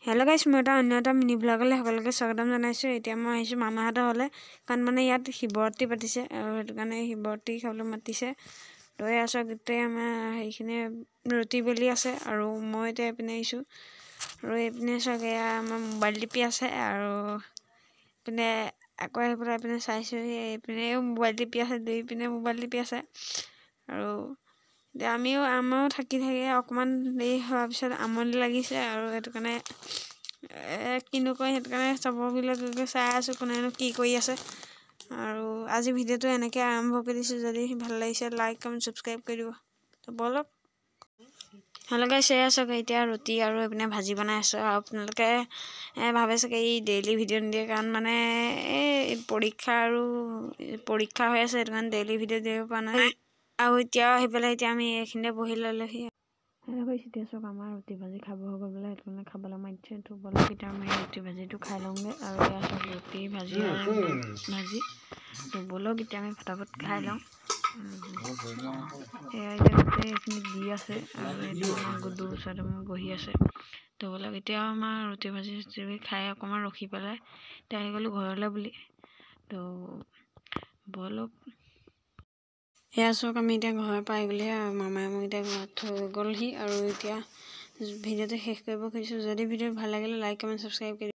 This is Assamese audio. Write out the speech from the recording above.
হেল্ল' গাইছ, মই এটা অন্য এটা মিনি ব্লগলৈ সকলোকে স্বাগতম জনাইছোঁ। এতিয়া মই আহিছোঁ মামাহঁতৰ ঘৰলৈ, কাৰণ মানে ইয়াত শিৱৰাত্ৰি পাতিছে আৰু সেইটো কাৰণে শিৱৰাত্ৰি খাবলৈ মাতিছে। তো এয়া চাওক, গোটেই আমাৰ হেৰিখিনি ৰুটি বেলি আছে আৰু মই এতিয়া এইপিনে আহিছোঁ। আৰু এইপিনে চাওক, এয়া আমাৰ মোবাইল টিপি আছে আৰু এইপিনে আকৌ আহি পেলাই এইপিনে চাইছোঁহি, এইপিনেও মোবাইল টিপি আছে, দুইপিনে মোবাইল টিপি আছে। আৰু এতিয়া আমিও আমাৰো থাকি থাকি অকণমান দেৰি হোৱাৰ পিছত আমনি লাগিছে আৰু সেইটো কাৰণে কিনো কয়, সেইটো কাৰণে চববিলাকে চাই আছোঁ কোনেনো কি কৰি আছে। আৰু আজি ভিডিঅ'টো এনেকৈ আৰম্ভ কৰি দিছোঁ। যদি ভাল লাগিছে, লাইক, কমেণ্ট, ছাবস্ক্ৰাইব কৰি দিব। তো ব'লক। হেল্ল' গাইছ, এয়া চাওক, এতিয়া ৰুটি আৰু এইপিনে ভাজি বনাই আছোঁ। আৰু আপোনালোকে ভাবে চাগে ই ডেইলি ভিডিঅ' নিদিয়ে, কাৰণ মানে এই পৰীক্ষা আৰু পৰীক্ষা হৈ আছে, সেইটো কাৰণে ডেইলি ভিডিঅ' দিব পৰা নাই। আৰু এতিয়া আহি পেলাই এতিয়া আমি এইখিনিতে বহি ল'লোহি। হেল্ল' গাইছ, এতিয়া চাওক, আমাৰ ৰুটি ভাজি খাব হৈ গ'ল বোলে, সেইটো কাৰণে খাবলৈ মাতিছে। তো ব'লক, এতিয়া আমি ৰুটি ভাজিটো খাই লওঁগৈ। আৰু এয়া চাওক, ৰুটি ভাজি আৰু ভাজি। তো ব'লক, এতিয়া আমি ফটাফট খাই লওঁ। এয়া এতিয়া গোটেই এইখিনি দি আছে আৰু এইটো আমাৰ গুডুৰ ওচৰতে মই বহি আছে। তো ব'লক, এতিয়া আমাৰ ৰুটি ভাজি চুটি খাই অকণমান ৰখি পেলাই এতিয়া আহি গ'লোঁ ঘৰলৈ বুলি। তো ব'লক। এয়া চাওক, আমি এতিয়া ঘৰ পাই গ'লোহি আৰু মামাই মোক এতিয়া ঘৰত থৈ গ'লহি। আৰু এতিয়া ভিডিঅ'টো শেষ কৰিব খুজিছোঁ। যদি ভিডিঅ'টো ভাল লাগিলে, লাইক, কমেণ্ট, ছাবস্ক্ৰাইব কৰি